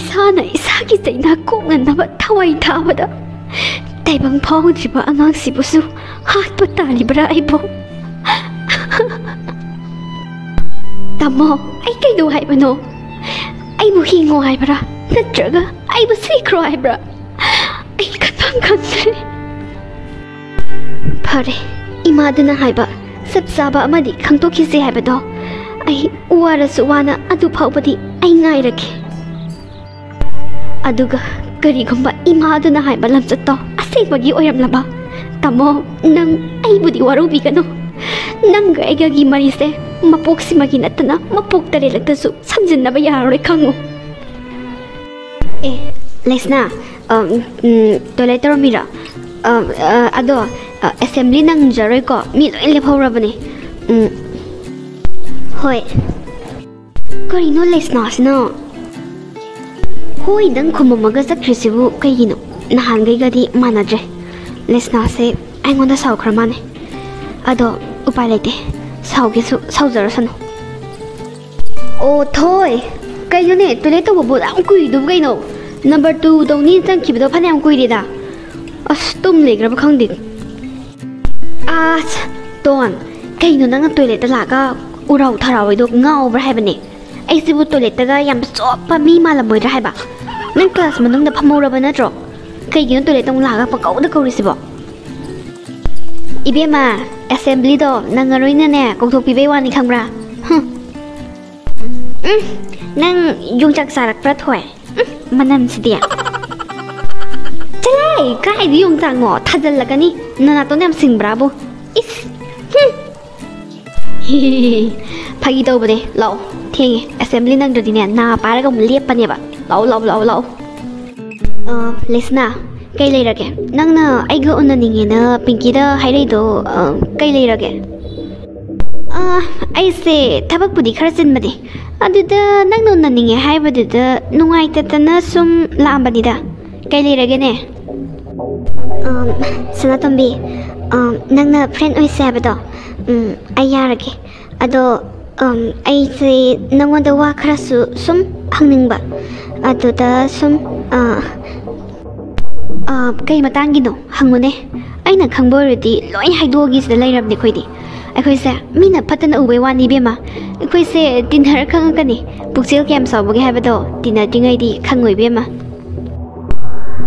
ꯏꯁꯥꯅ ꯏꯁꯥꯒꯤ ꯆꯩꯅꯥ ꯀꯣꯛꯅꯅꯕ ꯊꯋꯥꯏ ꯊꯥꯕꯗ ꯇꯥꯏꯕꯪ ꯐꯥꯎꯗ꯭ꯔꯤꯕ ꯑꯉꯥꯡꯁꯤꯕꯨꯁꯨ ꯍꯥꯠꯄ ꯇꯥꯔꯤꯕ꯭ꯔꯥ ꯑꯩꯕꯣ? ꯇꯥꯃꯣ, ꯑꯩ ꯀꯩꯗꯧ ꯍꯥꯏꯕꯅꯣ? ꯑꯩꯕꯨ ꯍꯤꯡꯉꯣ ꯍꯥꯏꯕ꯭ꯔꯥ? ꯅꯠꯇ꯭ꯔꯒ ꯑꯩꯕꯨ ꯁꯤꯈ꯭ꯔꯣ ꯍꯥꯏꯕ꯭ꯔꯥ? ꯑꯩ ꯈꯟꯐꯝ ꯈꯪꯗ꯭ꯔꯦ꯫ ꯐꯔꯦ, ꯏꯃꯥꯗꯨꯅ ꯍꯥꯏꯕ ꯆꯞ ꯆꯥꯕ ꯑꯃꯗꯤ ꯈꯪꯗꯣꯛꯈꯤꯁꯦ ꯍꯥꯏꯕꯗꯣ꯫ ꯑꯩ ꯋꯥꯔꯁꯨ ꯋꯥꯅ ꯑꯗꯨ ꯐꯥꯎꯕꯗꯤ ꯑꯩ ꯉꯥꯏꯔꯒꯦ꯫ ꯑꯗꯨꯒ ꯀꯔꯤꯒꯨꯝꯕ ꯏꯃꯥꯗꯨꯅ ꯍꯥꯏꯕ ꯂꯝꯆꯠꯇꯣ ꯑꯁꯦꯡꯕꯒꯤ ꯑꯣꯏꯔꯝꯂꯕ? ꯇꯥꯃꯣ, ꯅꯪ ꯑꯩꯕꯨꯗꯤ ꯋꯥꯔꯧꯕꯤꯒꯅꯨ꯫ ꯅꯪꯒ ꯑꯩꯒꯒꯤ ꯃꯔꯤꯁꯦ ꯃꯄꯣꯛꯁꯤꯃꯒꯤ ꯅꯠꯇꯅ ꯃꯄꯣꯛ ꯇꯔꯦꯠꯂꯛꯇꯁꯨ ꯁꯝꯖꯤꯟꯅꯕ ꯌꯥꯔꯔꯣꯏ, ꯈꯪꯉꯨ꯫ ꯑꯦ, ꯂꯩꯁꯅꯥ, ꯑ, ꯎꯝ, toilet ꯇꯧꯔꯝꯃꯤꯔꯣ? ꯑ, ꯑ, ꯑꯗꯣ, ꯑ, assembly ꯅꯪꯖꯔꯣꯏꯀꯣ, ꯃꯤ ꯂꯣꯏ ꯂꯦꯞꯍꯧꯔꯕꯅꯦ꯫ ꯎꯝ, ꯍꯣꯏ꯫ ꯀꯔꯤꯅꯣ ꯂꯩꯁꯅꯥꯁꯤꯅ? ꯍꯣꯏꯗꯪ ꯈꯨꯝꯃꯝꯃꯒ ꯆꯠꯈ꯭ꯔꯤꯁꯤꯕꯨ ꯀꯩꯒꯤꯅꯣ? ꯅꯍꯥꯟꯈꯩꯒꯗꯤ ꯃꯥꯟꯅꯗ꯭ꯔꯦ꯫ ꯂꯩꯁꯅꯥꯁꯦ ꯑꯩꯉꯣꯟꯗ ꯁꯥꯎꯈ꯭ꯔ ꯃꯥꯜꯂꯦ꯫ ꯑꯗꯣ ꯎꯄꯥꯏ ꯂꯩꯇꯦ, ꯁꯥꯎꯒꯦꯁꯨ ꯁꯥꯎꯖꯔꯁꯅꯨ꯫ ꯑꯣ ꯊꯣꯏ, ꯀꯩꯅꯣꯅꯦ, toilet ꯇꯧꯕꯕꯨ ꯌꯥꯝ ꯀꯨꯏꯗꯨꯕꯨ ꯀꯩꯅꯣ? Number two ꯇꯧꯅꯤ ꯆꯪꯈꯤꯕꯗꯣ ꯐꯅꯌꯥꯝ ꯀꯨꯏꯔꯦꯗ꯫ ꯑꯁ, ꯇꯨꯝ ꯂꯩꯈ꯭ꯔꯕ ꯈꯪꯗꯦ꯫ ꯑꯁ, ꯇꯣꯟ, ꯀꯩꯅꯣ ꯅꯪꯅ ꯇꯣꯏꯂꯦꯠꯇ ꯂꯥꯛꯑꯒ ꯎꯔꯥꯎ ꯊꯔꯥꯎꯔꯤꯗꯣ? ꯉꯥꯎꯕ꯭ꯔꯥ ꯍꯥꯏꯕꯅꯦ? ꯑꯩꯁꯤꯕꯨ ꯇꯣꯏꯂꯦꯠꯇꯒ ꯌꯥꯝ ꯆꯣꯞꯄ ꯃꯤ ꯃꯥꯜꯂꯝꯃꯣꯏꯗ꯭ꯔꯥ ꯍꯥꯏꯕ? ꯅꯪ ꯀ꯭ꯂꯥꯁ ꯃꯅꯨꯡꯗ ꯐꯝꯍꯧꯔꯕ ꯅꯠꯇ꯭ꯔꯣ? ꯀꯩꯒꯤꯅꯣ ꯇꯣꯏꯂꯦꯠꯇ ꯑꯃꯨꯛ ꯂꯥꯛꯑꯒ ꯄꯪꯀꯧꯗ ꯀꯧꯔꯤꯁꯤꯕꯣ? ꯏꯕꯦꯝꯃ, ꯑꯦꯁꯦꯝꯕ꯭ꯂꯤꯗꯣ ꯅꯪꯉꯔꯣꯏꯅꯅꯦ ꯀꯧꯊꯣꯛꯄꯤꯕꯩ ꯋꯥꯅꯤ, ꯈꯪꯕ꯭ꯔꯥ? ꯍꯨꯝ꯫ ꯎꯝ, ꯅꯪ ꯌꯣꯡꯆꯥꯛ ꯆꯥꯔꯛꯄ꯭ꯔꯥ, ꯊꯣꯏ? ꯎꯝ, ꯃꯅꯝꯁꯤꯗꯤ꯫ ꯆꯠꯂꯍꯦ, ꯀꯥꯏꯗ ꯌꯣꯡꯆꯥꯛꯅꯣ? ꯊꯥꯖꯜꯂꯛꯀꯅꯤ꯫ ꯅꯅꯥꯇꯣꯟ ꯌꯥꯝ ꯁꯤꯡꯕ꯭ꯔꯥꯕꯨ? ꯏꯁ! ꯍꯨꯝ꯫ ꯐꯥꯒꯤ ꯇꯧꯕꯅꯦ꯫ ꯂꯥꯛꯑꯣ, ꯊꯦꯡꯉꯦ꯫ ꯑꯦꯁꯦꯝꯕ꯭ꯂꯤ ꯅꯪꯗ꯭ꯔꯗꯤꯅꯦ, ꯅꯥ ꯄꯥꯏꯔꯒ ꯑꯃꯨꯛ ꯂꯦꯞꯄꯅꯦꯕ꯫ ꯂꯥꯛꯑꯣ, ꯂꯥꯛꯑꯣ, ꯂꯥꯛꯑꯣ, ꯂꯥꯛꯑꯣ꯫ ꯑ, ꯂꯦꯁꯅꯥ, ꯀꯩ ꯂꯩꯔꯒꯦ? ꯅꯪꯅ ꯑꯩꯒ ꯎꯅꯅꯤꯡꯉꯦꯅ ꯄꯤꯡꯀꯤꯗ ꯍꯥꯏꯔꯛꯏꯗꯣ, ꯑ, ꯀꯩ ꯂꯩꯔꯒꯦ? ꯑ, ꯑꯩꯁꯦ ꯊꯕꯛꯄꯨꯗꯤ ꯈꯔ ꯆꯤꯟꯕꯅꯦ꯫ ꯑꯗꯨꯗ ꯅꯪꯅ ꯎꯅꯅꯤꯡꯉꯦ ꯍꯥꯏꯕꯗꯨꯗ ꯅꯨꯡꯉꯥꯏꯇꯗꯅ ꯁꯨꯝ ꯂꯥꯛꯑꯝꯕꯅꯤꯗ꯫ ꯀꯩ ꯂꯩꯔꯒꯦꯅꯦ? ꯑꯝ, ꯁꯅꯥꯇꯣꯝꯕꯤ, ꯑꯝ, ꯅꯪꯅ ꯐ꯭ꯔꯦꯟ ꯑꯣꯏꯁꯦ ꯍꯥꯏꯕꯗꯣ, ꯎꯝ, ꯑꯩ ꯌꯥꯔꯒꯦ꯫ ꯑꯗꯣ, ꯑꯝ, ꯑꯩꯁꯦ ꯅꯪꯉꯣꯟꯗ ꯋꯥ ꯈꯔꯁꯨ ꯁꯨꯝ ꯍꯪꯅꯤꯡꯕ꯫ ꯑꯗꯨꯗ ꯁꯨꯝ, ꯑ, ꯑ, ꯀꯩ ꯃꯇꯥꯡꯒꯤꯅꯣ? ꯍꯪꯉꯨꯅꯦ꯫ ꯑꯩꯅ ꯈꯪꯕ ꯑꯣꯏꯔꯗꯤ ꯂꯣꯏ ꯍꯥꯏꯗꯣꯛꯑꯒꯦ ꯁꯤꯗ ꯂꯩꯔꯕꯅꯦ ꯑꯩꯈꯣꯏꯗꯤ꯫ ꯑꯩꯈꯣꯏꯁꯦ ꯃꯤꯅ ꯐꯠꯇꯅ ꯎꯕꯩ ꯋꯥꯅꯤ ꯏꯕꯦꯝꯃ꯫ ꯑꯩꯈꯣꯏꯁꯦ ꯇꯤꯟꯅꯔ ꯈꯪꯉꯛꯀꯅꯤ꯫ ꯄꯨꯛꯆꯦꯜ ꯀꯌꯥꯝ ꯆꯥꯎꯕꯒꯦ ꯍꯥꯏꯕꯗꯣ ꯇꯤꯟꯅꯗ꯭ꯔꯤꯉꯩꯗꯤ ꯈꯪꯉꯣꯏ ꯏꯕꯦꯝꯃ꯫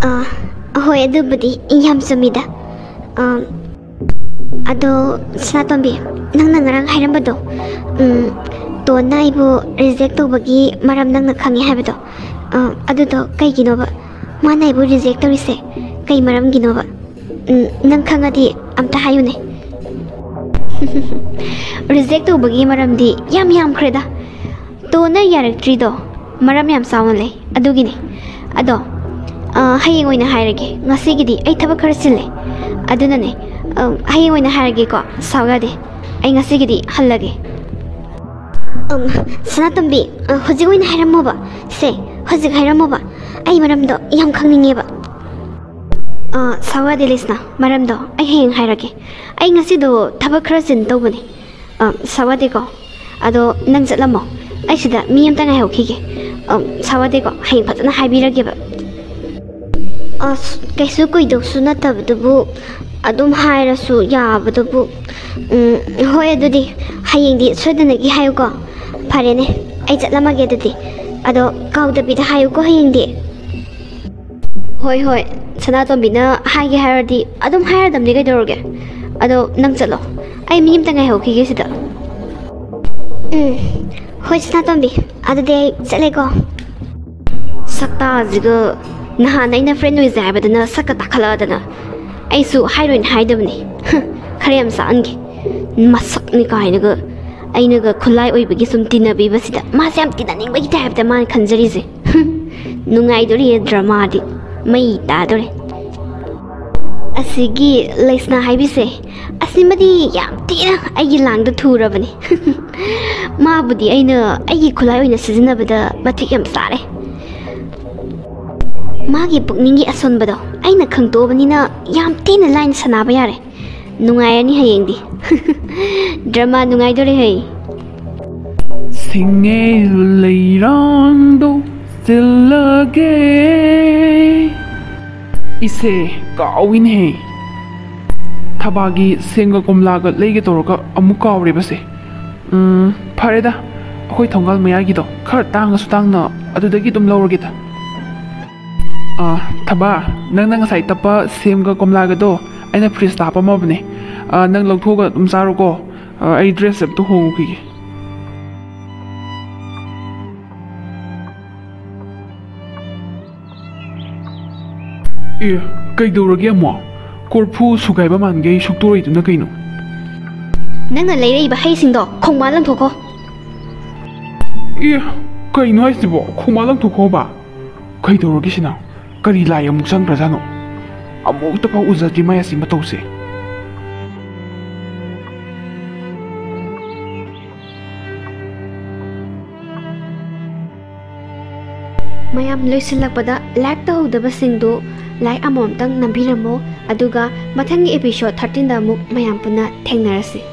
ꯑ, ꯍꯣꯏ, ꯑꯗꯨꯕꯨꯗꯤ ꯌꯥꯝ ꯆꯨꯝꯃꯤꯗ꯫ ꯑ, ꯑꯗꯣ, ꯁꯅꯥꯇꯣꯝꯕꯤ, ꯅꯪꯅ ꯉꯔꯥꯡ ꯍꯥꯏꯔꯝꯕꯗꯣ, ꯎꯝ, ꯇꯣꯟꯅ ꯑꯩꯕꯨ ꯔꯤꯖꯦꯛ ꯇꯧꯕꯒꯤ ꯃꯔꯝ ꯅꯪꯅ ꯈꯪꯉꯦ ꯍꯥꯏꯕꯗꯣ, ꯑ, ꯑꯗꯨꯗꯣ ꯀꯩꯒꯤꯅꯣꯕ? ꯃꯥꯅ ꯑꯩꯕꯨ ꯔꯤꯖꯦꯛ ꯇꯧꯔꯤꯁꯦ ꯀꯩ ꯃꯔꯝꯒꯤꯅꯣꯕ? ꯎꯝ, ꯅꯪ ꯈꯪꯉꯗꯤ ꯑꯝꯇ ꯍꯥꯏꯌꯨꯅꯦ꯫ ꯔꯤꯖꯦꯛ ꯇꯧꯕꯒꯤ ꯃꯔꯝꯗꯤ ꯌꯥꯝ ꯌꯥꯝꯈ꯭ꯔꯦꯗ꯫ ꯇꯣꯟꯅ ꯌꯥꯔꯛꯇ꯭ꯔꯤꯗꯣ ꯃꯔꯝ ꯌꯥꯝ ꯆꯥꯎꯅ ꯂꯩ, ꯑꯗꯨꯒꯤꯅꯦ꯫ ꯑꯗꯣ, ꯑ, ꯍꯌꯦꯡ ꯑꯣꯏꯅ ꯍꯥꯏꯔꯒꯦ, ꯉꯁꯤꯒꯤꯗꯤ ꯑꯩ ꯊꯕꯛ ꯈꯔ ꯆꯤꯜꯂꯦ꯫ ꯑꯗꯨꯅꯅꯦ, ꯑ, ꯍꯌꯦꯡ ꯑꯣꯏꯅ ꯍꯥꯏꯔꯒꯦꯀꯣ, ꯁꯥꯎ ꯌꯥꯗꯦ꯫ ꯑꯩ ꯉꯁꯤꯒꯤꯗꯤ ꯍꯜꯂꯒꯦ꯫ ꯑꯝ, ꯁꯅꯥꯇꯣꯝꯕꯤ, ꯑ, ꯍꯧꯖꯤꯛ ꯑꯣꯏꯅ ꯍꯥꯏꯔꯝꯃꯣꯕ꯫ ꯁꯦ, ꯍꯧꯖꯤꯛ ꯍꯥꯏꯔꯝꯃꯣꯕ꯫ ꯑꯩ ꯃꯔꯝꯗꯣ ꯌꯥꯝ ꯈꯪꯅꯤꯡꯉꯦꯕ꯫ ꯑ, ꯁꯥꯎ ꯌꯥꯗꯦ ꯂꯤꯁꯅꯥ, ꯃꯔꯝꯗꯣ ꯑꯩ ꯍꯌꯦꯡ ꯍꯥꯏꯔꯒꯦ꯫ ꯑꯩ ꯉꯁꯤꯗꯣ ꯊꯕꯛ ꯈꯔ ꯆꯤꯟ ꯇꯧꯕꯅꯦ꯫ ꯑ, ꯁꯥꯎ ꯌꯥꯗꯦꯀꯣ꯫ ꯑꯗꯣ ꯅꯪ ꯆꯠꯂꯝꯃꯣ꯫ ꯑꯩ ꯁꯤꯗ ꯃꯤ ꯑꯝꯇ ꯉꯥꯏꯍꯧꯈꯤꯒꯦ꯫ ꯑ, ꯁꯥꯎ ꯌꯥꯗꯦꯀꯣ, ꯍꯌꯦꯡ ꯐꯖꯅ ꯍꯥꯏꯕꯤꯔꯒꯦꯕ꯫ ꯑꯁ, ꯀꯩꯁꯨ ꯀꯨꯏꯗꯧꯁꯨ ꯅꯠꯇꯕꯗꯨꯕꯨ, ꯑꯗꯨꯝ ꯍꯥꯏꯔꯁꯨ ꯌꯥꯕꯗꯨꯕꯨ꯫ ꯎꯝ, ꯍꯣꯏ, ꯑꯗꯨꯗꯤ ꯍꯌꯦꯡꯗꯤ ꯁꯣꯏꯗꯅꯒꯤ ꯍꯥꯏꯌꯨꯀꯣ꯫ ꯐꯔꯦꯅꯦ, ꯑꯩ ꯆꯠꯂꯝꯃꯒꯦ ꯑꯗꯨꯗꯤ꯫ ꯑꯗꯣ ꯀꯥꯎꯗꯕꯤꯗ ꯍꯥꯏꯌꯨꯀꯣ ꯍꯌꯦꯡꯗꯤ꯫ ꯍꯣꯏ, ꯍꯣꯏ, ꯁꯅꯥꯇꯣꯝꯕꯤꯅ ꯍꯥꯏꯒꯦ ꯍꯥꯏꯔꯗꯤ ꯑꯗꯨꯝ ꯍꯥꯏꯔꯗꯝꯅꯤ, ꯀꯩꯗꯧꯔꯒꯦ? ꯑꯗꯣ ꯅꯪ ꯆꯠꯂꯣ, ꯑꯩ ꯃꯤ ꯑꯝꯇ ꯉꯥꯏꯍꯧꯈꯤꯒꯦ ꯁꯤꯗ꯫ ꯎꯝ, ꯍꯣꯏ ꯁꯅꯥꯇꯣꯝꯕꯤ, ꯑꯗꯨꯗꯤ ꯑꯩ ꯆꯠꯂꯦꯀꯣ꯫ ꯁꯛꯇꯥꯁꯤꯒ! ꯅꯍꯥꯟ ꯑꯩꯅ friend ꯑꯣꯏꯁꯦ ꯍꯥꯏꯕꯗꯅ ꯁꯛꯀ ꯇꯥꯈꯠꯂꯛꯑꯗꯅ꯫ ꯑꯩꯁꯨ ꯍꯥꯏꯔꯣꯏꯅ ꯍꯥꯏꯗꯕꯅꯤ꯫ ꯈꯔ ꯌꯥꯝ ꯆꯥꯛꯍꯟꯒꯦ꯫ ꯃꯁꯛꯅꯤ ꯀꯥꯏꯅꯒ꯫ ꯑꯩꯅꯒ ꯈꯨꯠꯂꯥꯏ ꯑꯣꯏꯕꯒꯤ ꯁꯨꯝ ꯇꯤꯟꯅꯕꯤꯕꯁꯤꯗ ꯃꯥꯁꯦ ꯌꯥꯝ ꯇꯤꯟꯅꯅꯤꯡꯕꯒꯤ type ꯇ ꯃꯥꯅ ꯈꯟꯖꯔꯤꯁꯦ꯫ ꯅꯨꯡꯉꯥꯏꯗꯣꯔꯤꯌꯦ drama ꯗꯤ꯫ ꯃꯩ ꯇꯥꯗꯣꯔꯦ꯫ ꯑꯁꯤꯒꯤ ꯂꯩꯁꯅꯥ ꯍꯥꯏꯕꯤꯁꯦ, ꯑꯁꯤꯃꯗꯤ ꯌꯥꯝ ꯊꯤꯅ ꯑꯩꯒꯤ ꯂꯥꯡꯗ ꯊꯨꯔꯕꯅꯤ꯫ ꯃꯥꯕꯨꯗꯤ ꯑꯩꯅ ꯑꯩꯒꯤ ꯈꯨꯠꯂꯥꯏ ꯑꯣꯏꯅ ꯁꯤꯖꯤꯟꯅꯕꯗ ꯃꯇꯤꯛ ꯌꯥꯝ ꯆꯥꯔꯦ꯫ ꯃꯥꯒꯤ ꯄꯨꯛꯅꯤꯡꯒꯤ ꯑꯁꯣꯟꯕꯗꯣ ꯑꯩꯅ ꯈꯪꯗꯣꯛꯑꯕꯅꯤꯅ ꯌꯥꯝ ꯊꯤꯅ ꯂꯥꯏꯅ ꯁꯥꯟꯅꯕ ꯌꯥꯔꯦ꯫ ꯅꯨꯡꯉꯥꯏꯔꯅꯤ ꯍꯌꯦꯡꯗꯤ꯫ Drama ꯅꯨꯡꯉꯥꯏꯗꯣꯔꯦ ꯍꯩ꯫ ꯁꯤꯡꯉꯦ ꯂꯩꯔꯥꯡꯗꯣ ꯆꯤꯜꯂꯒꯦ꯫ ꯏꯁꯦ, ꯀꯥꯎꯏꯅꯦꯍꯦ꯫ ꯊꯕꯥꯒꯤ ꯁꯦꯝꯒ ꯀꯣꯝꯂꯥꯒ ꯂꯩꯒꯦ ꯇꯧꯔꯒ ꯑꯃꯨꯛ ꯀꯥꯎꯔꯦꯕꯁꯦ꯫ ꯎꯝ, ꯐꯔꯦꯗ, ꯑꯩꯈꯣꯏ ꯊꯣꯡꯒꯥꯜ ꯃꯌꯥꯒꯤꯗꯣ ꯈꯔ ꯇꯥꯡꯉꯁꯨ ꯇꯥꯡꯅ ꯑꯗꯨꯗꯒꯤ ꯑꯗꯨꯝ ꯂꯧꯔꯒꯦꯗ꯫ ꯑꯥ, ꯊꯕꯥ, ꯅꯪꯅ ꯉꯁꯥꯏ ꯇꯞꯄ ꯁꯦꯝꯒ ꯀꯣꯝꯂꯥꯒꯗꯣ ꯑꯩꯅ fridge ꯇ ꯍꯥꯞꯄꯝꯃꯕꯅꯦ꯫ ꯑꯥ, ꯅꯪ ꯂꯧꯊꯣꯛꯑꯒ ꯑꯗꯨꯝ ꯆꯥꯔꯣꯀꯣ꯫ ꯑꯥ, ꯑꯩ dress ꯑꯝꯇ ꯍꯣꯡꯉꯨꯈꯤꯒꯦ꯫ ꯑꯦ, ꯀꯩꯗꯧꯔꯒꯦ ꯑꯃꯨꯛ? ꯀꯣꯔꯐꯨ ꯁꯨꯒꯥꯏꯕ ꯃꯥꯟꯒꯩ ꯁꯨꯛꯇꯣꯔꯛꯏꯗꯨꯅ ꯀꯩꯅꯣ? ꯅꯪꯅ ꯂꯩꯔꯛꯏꯕ ꯍꯩꯁꯤꯡꯗꯣ ꯈꯣꯡꯕꯥꯜ ꯂꯪꯊꯣꯛꯈꯣ꯫ ꯑꯦ, ꯀꯩꯅꯣ ꯍꯥꯏꯁꯤꯕꯣ? ꯈꯣꯡꯕꯥꯜ ꯂꯪꯊꯣꯛꯈꯣꯕ? ꯀꯩꯗꯧꯔꯒꯦ ꯁꯤꯅ? ꯀꯔꯤ ꯂꯥꯏ ꯑꯃꯨꯛ ꯆꯪꯈ꯭ꯔꯖꯥꯠꯅꯣ? ꯑꯃꯨꯛꯇ ꯐꯥꯎ ꯎꯖꯗ꯭ꯔꯤ ꯃꯥꯏ ꯑꯁꯤ ꯃꯇꯧꯁꯦ꯫ ꯃꯌꯥꯝ ꯂꯣꯏꯁꯤꯜꯂꯛꯄꯗ like ꯇꯧꯍꯧꯗꯕꯁꯤꯡꯗꯨ like ꯑꯃꯃꯝꯇꯪ ꯅꯝꯕꯤꯔꯝꯃꯣ, ꯑꯗꯨꯒ ꯃꯊꯪꯒꯤ episode thirteen ꯗ ꯑꯃꯨꯛ ꯃꯌꯥꯝ ꯄꯨꯟꯅ ꯊꯦꯡꯅꯔꯁꯤ꯫